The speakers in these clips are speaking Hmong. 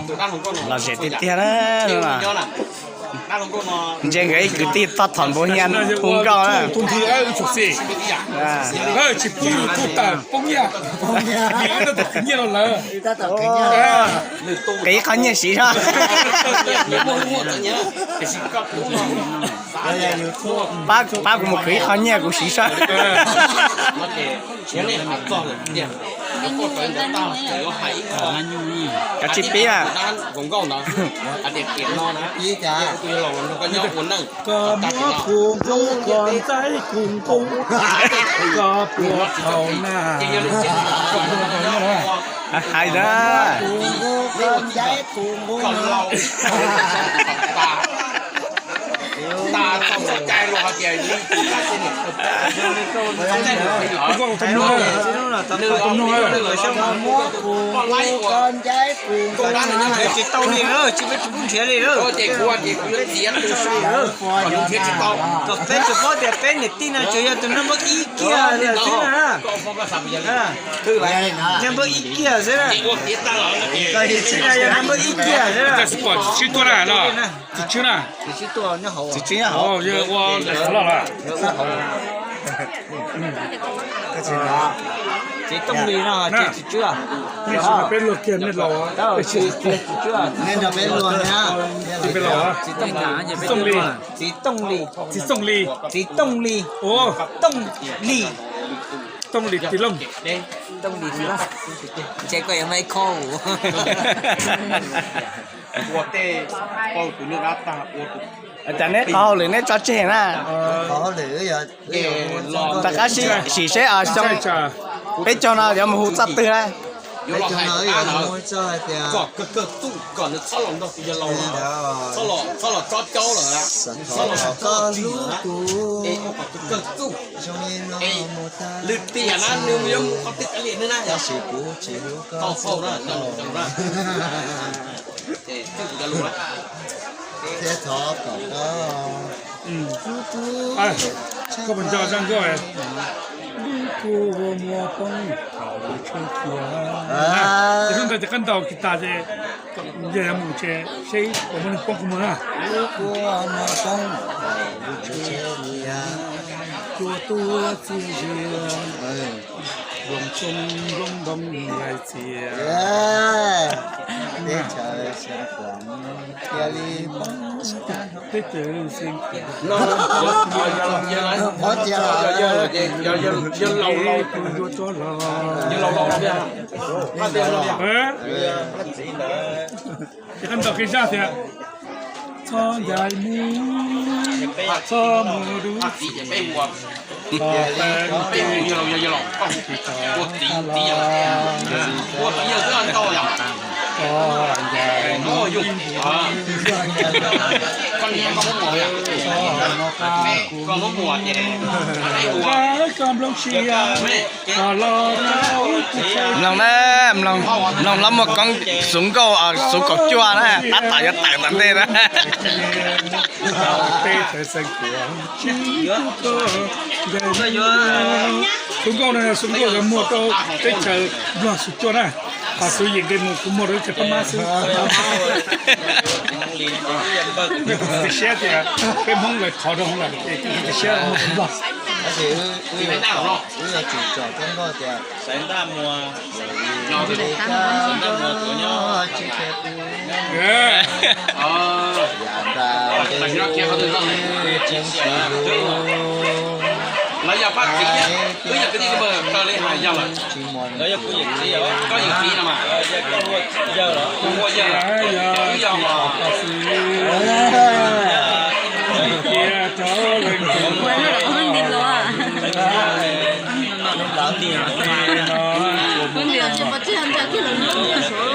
Lom zem tiag tiag na. Ntsia nkawd ib kwv tij txog thaum npau hias hu nkauj na. Qiv qhov nyiaj siv soj. Pab kuv mus khwv ib qho nyiaj kuv siv soj. Cov tsis pib a. Koj muab kuv nkaus koj ntxaib kuv nkaus koj puas tau na. Hais na. Tsis tau li lawm, tsis peb tsis pub nrhiav li lawm. Kom peb tsuas paub tias peb niam tij no tsuas yog tus noj npawb ib kiag xwb na. Noj npawb ib kiag xwb na. Tsis na yog noj npawb ib kiag xwb na. Tsis tuaj na no. Tsis tswb na. Tsis tswb hauv. Txiv Tooj Lis no tsis tswb. Peb luag kiag nej laus. Txiv Tooj Lis. Txiv Tooj Lis. Txiv Tooj Lis. Tooj Lis Tis Looj. Tooj Lis Tis Looj. Ntshe koj yuav muaj ib khob. Ua tej pau tus niag dab tag ua tus. Cas neb qhov hauj lwm neb tso tseg na? Rov qab sim seb xyoo peb caug no yuav mus hu txoj twg na? Kom kawg kawg txuj kom nws txhob los nrog tus yawg laus, txhob los tsob caub lawm, txhob los txog txij lawm na. Es ua kom kawg kawg txuj. Lwm tiam na nws yuav mus qhov twg kav liam nws na. Tau faus na, cov lus na. Thiab thov kom koj koj puas nco zaj nkauj lub kua muag poob thaum lub tsheb cia. Ces hnub ntawd ces koj ntaus kiv tas ces yog yuav mus ces seb puas muaj neeg poob kua muag na. Lub kua muag poob thaum lub tsheb cia, cua tuaj txias zias, nplooj xyoob nplooj ntoo lais txias. Teb chaws xeev khuam cia li poob. Teb chaws xeev khuam. Qhov cia los yog laus laus, yog laus laus. Ces koj ntaus kiag zaj tias, txhob ncaim mus, txhob mus dub, txhob peb, txhob ncaim, txhob ncaim, txhob ncaim, koj nplooj sia. Mloog na, mloog, mloog hlob Muaj Koob xuv nkauj, xuv kaum cuaj na, tab tom yuav tawm tom ntej na. Xuv nkauj no, xuv nkauj yog muaj rau teb chaws Nplog xuv cuaj na, ho xuv yim nqe mus kuv muaj rau teb chaws Phab Mab xwb. Peb siab tias peb Hmoob lawv thov rau Hmoob lawm, peb siab muaj Nplog. Wb yuav tsum tsom cov nkauj tias, yam nrau tseeb tsis lus,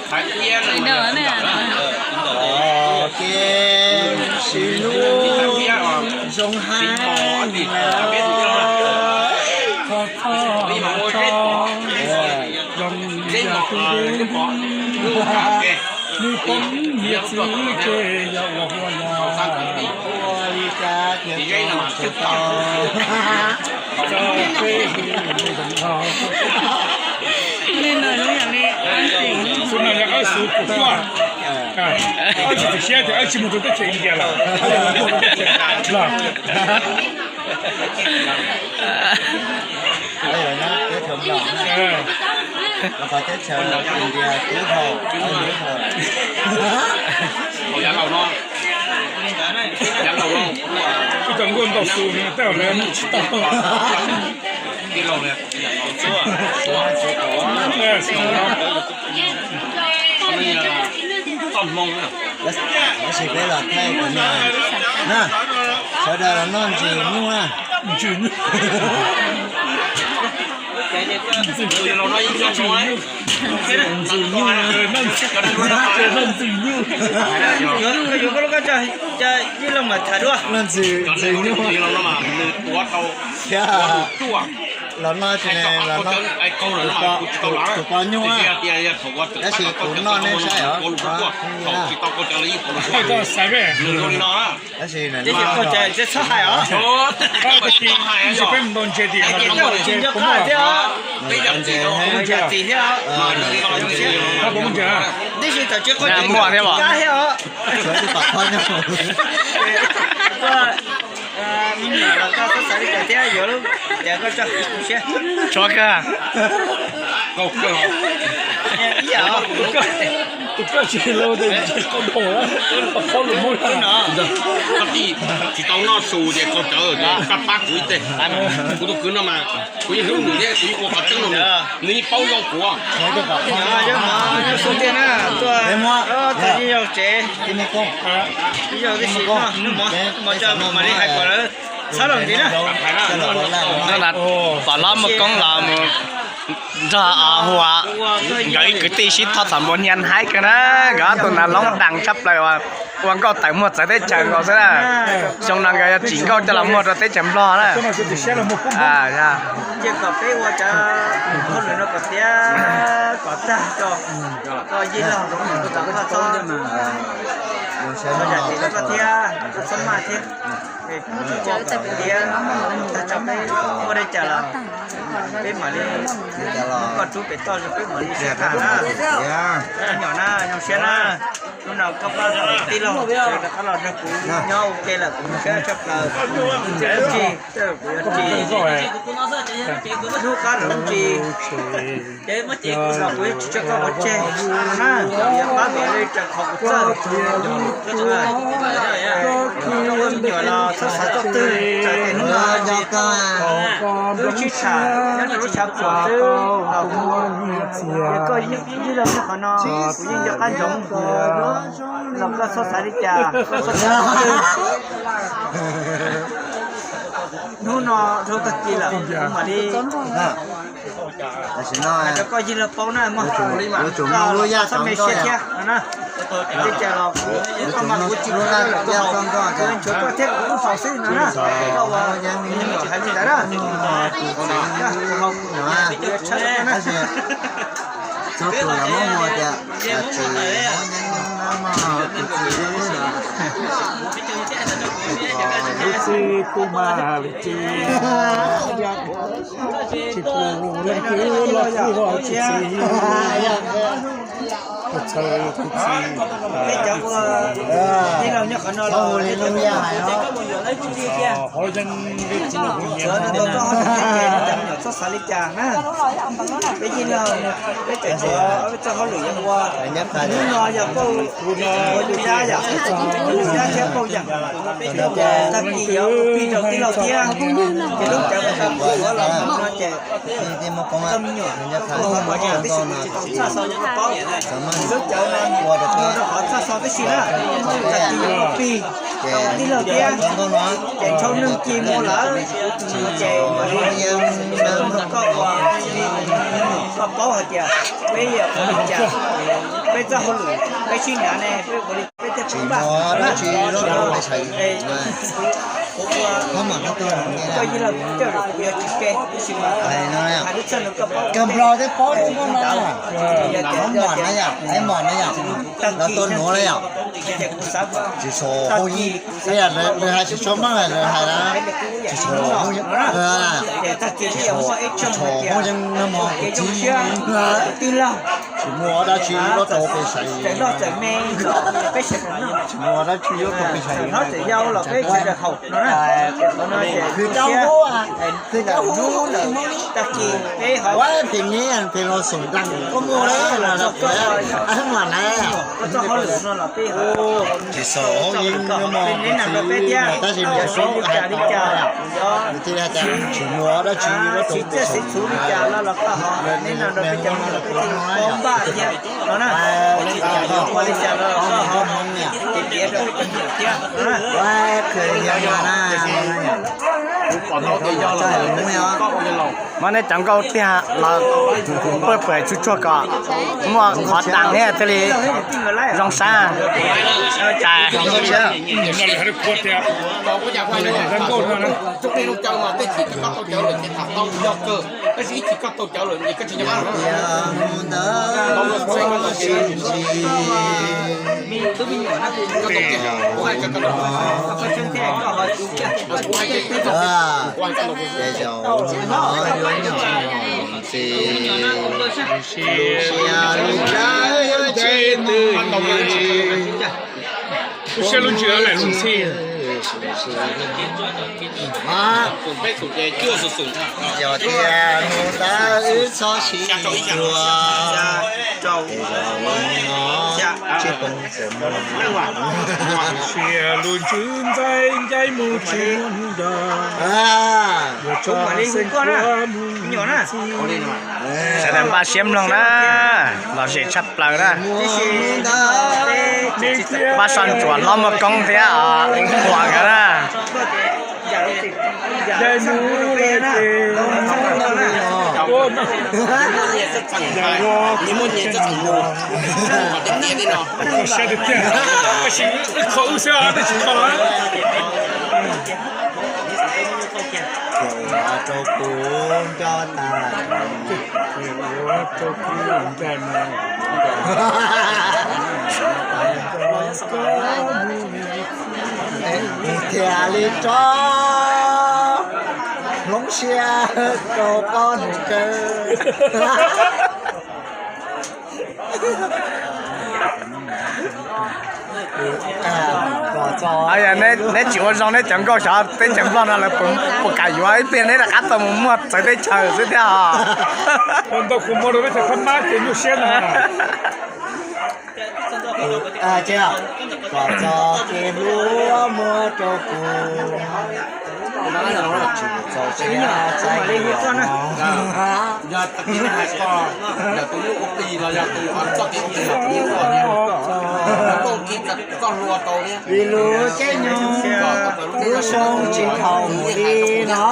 hais tsis muaj. Ces sim lub zoo hais, zoo yam tus nws poob nyiaj txiag ces yog ua hua yog ua li cas thiaj tau txog peb hu zoo hais. No yog wb xub kuv tuaj, wb tsis txim siab tias wb tsis mus rau teb chaws India lawm. Teb chaws Nplog, teb chaws India, teb chaws, ib co nkauj ntau xu tej zaum lawv tsis tau. Tab sis peb los thaij kom na, sawv daws los noj ntsws nyuj na. Ntsws nyuj. Ntsws nyuj, noj ntsws nyuj. Yuav koj lub koj cov yij laug mas tham dua. Noj ntsws, ntsws nyuj. Thiab los noj tsis ne, los noj tus poj nyuj na. Tab sis kuv noj nej saib os. Tab sis koj cov tsis txhob hais os. Tsis nco qab thiab os. Tsis thiab os. Tab sis thaum tsis koj cov tsis kab thiab os. Me nyuam los koj txhob xav li cas thiab, yuav lub cas koj tso siab. Tso kawg. Ib yam os. Tus koj tsis los tes ntsej qau dhau, qau lus Hmoob no. Koj tij tsis tau noj su ces koj cawv koj pab kuv ib teg. Kuv tus kwv no mas kuv yeej hlub nws thiab kuv yeej ua qhov tseeb rau nws, nws yeej paub zoo kuv. Xu tiag na, tuaj txog yeej yog tsev, yeej yog tib si noj hnub mov, hnub mov tso mam li hais kom lawv txhob los ntxiv na. Tom Lob Muaj Koob los mus nrog Huas nkawd ib kwv tij sib thov txhom npua hnia haib kawg na, nkawd ob tug na loob daas tshaj plaws uas ua nkauj tawm muag txawv teb chaws nkaus xwb na. Xyoo no nkawd yuav tsim nkauj coj los muag rau teb chaws Nplog na. Cia kom peb ua cov hauj lwm no kom tiav kom tag tso, koj yij laug, koj txhob, koj zam txim rau koj thiab, koj txhob maj thiab. Tiav tag tso, peb muaj dab cas los peb mam li, koj rub pem toj peb mam li sib tham na. Nyom na, zoo siab na. Hnub no koj pab tij laug rov qab los nrog kuv nyob ua ke lawm kuv zoo siab tshaj plaws. Txij lub tsis kuv yuav tsis, hnub qab lub tsis los kuv yuav tsis tso koj pov tseg na. Yuav pab kom li raws qhov kuv txawj. Koj ua me nyuam los txhob xav txoj twg, txawm tias hnub no lub sib tham nyob rau lub tshav puam xwb los kuv, yog koj yij laug nyob qhov no kuv yeej nco qab ntsoov. Los koj txhob xav li cas, koj txhob xav txoj twg. Hnub no dhau tag kis lawm kuv mam li hais rau koj yij laug paub na mog. Koj txhob me siab thiab no na. Tej cas los kuv, koj mas kuv tsis, kuv nchuav koj thiab kuv lub haus xwb no na. Koj ua me nyuam hais li ntawd na. Kuv haus kuv no, kuv yuav tshawb koj na. Txog tus yog muab muag tias tsis, lub txij kuj mas li ces tsis pub leej twg los kuj tsis txi, kuj txhawj kuj txi. Peb cov ua tij laug nyob qhov no los hauv yeeb li tsis muaj kuv nyiam no. Txhob xav li cas na. Peb yij laug, peb tseem tshuav peb txoj hauj lwm yuav ua. Hnub no yog pauj, ua yus dab yom, yus dab thiab pauj yam. Tag kis yuav ua plig rau tij laug thiab. Ces lub cawv uas tau pub yuav los no ces koj me nyuam, koj pom tias peb tsis tau txhaj xo rau koj paub. Lub cawv no ua rau qhov txhaj xo tib si na. Tag kis yuav ua plig rau tij laug thiab. Ces tshau neeg ci mus lawm, ces koj ua, koj paub hais tias peb yog qhov li cas, peb txoj hauj lwm peb sib nrhav ne, peb ua li peb thiaj pab. Kuv ua, koj yij laug coj kuv yuav tsis ke, tab sis mas hais lub txaj no koj paub, koj paub ntau. Tag kis tsis xav kom, tag kis tsis xav kom peb li kuv ua yam, ces tag kis peb yuav muaj ib tsoom hais tias kev zoo siab, tij laug. Muaj dab tsi yuav tau peb saib, tseem noj tseem me los peb sawv daws noj, tsis muaj dab tsi yuav tau peb saib, tseem noj tseem yau los peb sawv daws haus no na. Qhov no ces khwv tau siab, khwv tau hnub lawm, tag kis peb ho phem nyiaj phem los xoom nplees koj muaj li los txog koj, mas na, koj txoj hauj lwm no los peb ho tsis xav ua yeeb nyob mog, peb neb na rau peb thiab, tab sis nws tsis paub li cas li cas, tsis muaj dab tsi, tsis txiaj tsis txhu li cas los los koj ho neb na rau peb cov me nyuam peb thiaj paub npaj thiab no na. Ua li cas los koj ho piav rau peb cov me nyuam thiab no na. Muab neb cov nkauj tiag los pab pab tsuag tsuag kom muaj qhov tas thiab thiaj li zoo saib. Tab sis ib chim koj tau cawv lawm ces koj tsis nyob. Ces zaum no yuav nyob ntxiv, lub siab lub ntsws, lub siab lub ntsws lub ntxhi. Yog tias mus ntawd wb txhob sib yuav, ces zaum no tsis poob txawm mus. Lub siab lub ntsws ntxaij ncaij mus tsis muaj hnub nrog, yuav tso xeeb khuab mus ntxiv. Sawv daws npaj siab mloog na, lom zem tshaj plaws na. Pab soj ntsuam hlob muaj koob thiab os, huam nkawd na. Kho wb xwb, nej tsis kho los. Rau kuv nco tas, rau kuv nco tas. Thiaj li rov hloov siab rau koj hnub kawg. Neb tsis ua zoo neb cov nkauj xyov teb chaws Nplog no lawv puas kam yuav ib pliag neb rov qab tau mus muag txawv teb chaws xwb thiab os. Ua ntau kuv muag rau teb chaws Phab Mab ces nyuaj siab no. Kom txoj kev hlub muab rau kuv, tsis txaus siab txaij li os. Yog tus nyuj ua plig los yog tus txoj kev ua plig los tus nyuj ua thiab, koj ua plig koj hlua tau thiab. Vim lub caij nyoog lub xyoo tsis thaum mus li no.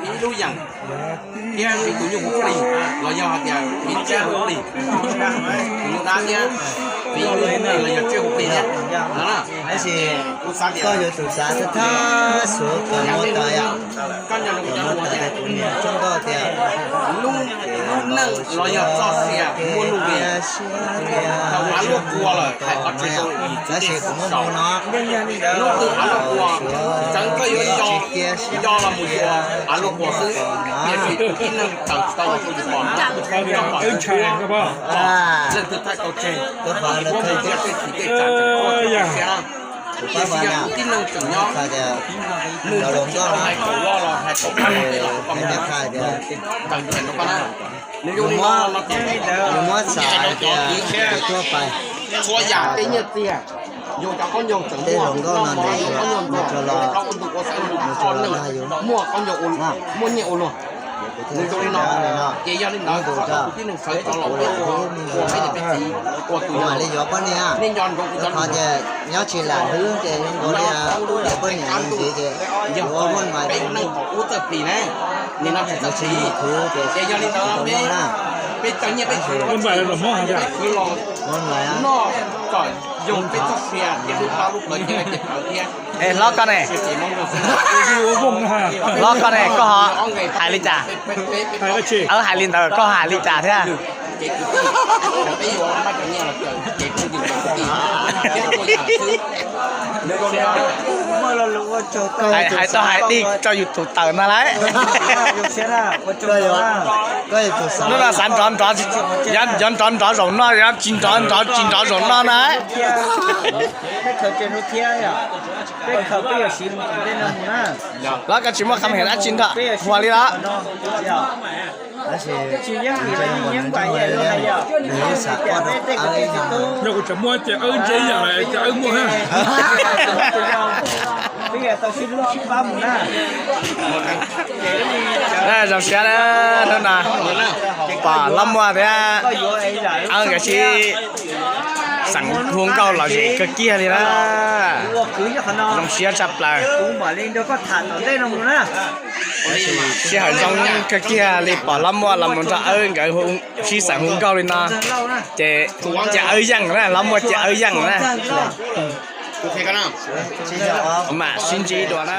Ib lub yeem thiab vim tus nyuj hu plig los yog hais tias vim tsiaj hu plig, tus nyuj dab thiab vim tus nyuj hu plig los yog tsiaj hu plig thiab no na. Tab sis koj yuav tsum xav thab thab xwb kom muab tau yom, kom muab tau rau kuv niam tsob nkauj tias lub, lub neej los yog txoj sia muaj nuj nqis. Thaum av luaj qua lawm hais qhov tsis zoo, tab sis kuv muab mus no, hnub twg av luaj qua, tseev koj yuav nco, nco los mus yuav av luaj qua xwb, tiam sis tus tib neeg tawm tsis tau los rau yus pom no, yog pom tus ua, leej twg thaij tau tseg, muab mus ntsia tej chim tej tsam tseem koj tsis txaus siab. Tiam sis yog tus tib neeg tseem nyob, nws tseem tsis tau hais kom loj los hais kom pab tej los kom tawm ntawm no pab na. Nws zoo li no no ces, nws muab xav hais tias tuaj pais, txhua yam tej nyiaj txiag, yus cov khaub ncaug tseem muaj, yus cov khaub ncaug ntxuag, plaub ua ntu ua xaiv ua ntu ua neej, muaj khaub ncaug, muaj nyiaj ua luag. Nws zoo li no, ces yog li ntawd txhob kom tus tib neeg sawv tod los peb ua, ua peb niam peb txiv, ua tus yog li yuav poj niam, nej nco ntsoov kuv cov lus tias nyob tsis lam hlwb ces zoo nkaus li yuav poj niam ntxiv ces yog peb neej thaum ub txawj plis ne, nim no tsis txawj plis. Ces yog li ntawd peb, peb cov nyiaj peb txiv, peb khwv los noj kom yog peb txoj sia thiab lub plab lub plawv ces lawv ces plawv thiab. Es hlob koj ne? Hlob koj ne, koj ho hais li cas? Wb hais li ntawd koj ho hais li cas thiab? Hais tau hais dig rau yus tus tawm no lauj. Hnub no xav nrov nrov, yog nrov nrov zaum no, yog tsis nrov nrov tsis nrov zaum no na. Los koj tsis muaj qhov hais dab tsi nrog hua li los? Yog kuv tseem muaj ces wb ntse ib yam ces wb muaj. Zoo siab na, hnub no pom Lob Muaj thiab Awb nkawd sib xeem hu nkauj lom zem kawg kiag li na. Zoo siab tshaj plaws. Sij hawm zoo kawg kiag li pom Lob Muaj los mus nrog Awb nkawd sib xeem hu nkauj li no. Ces cia Awb yeej na, Lob Muaj cia Awb yeej na. Mam sib ntsib dua na.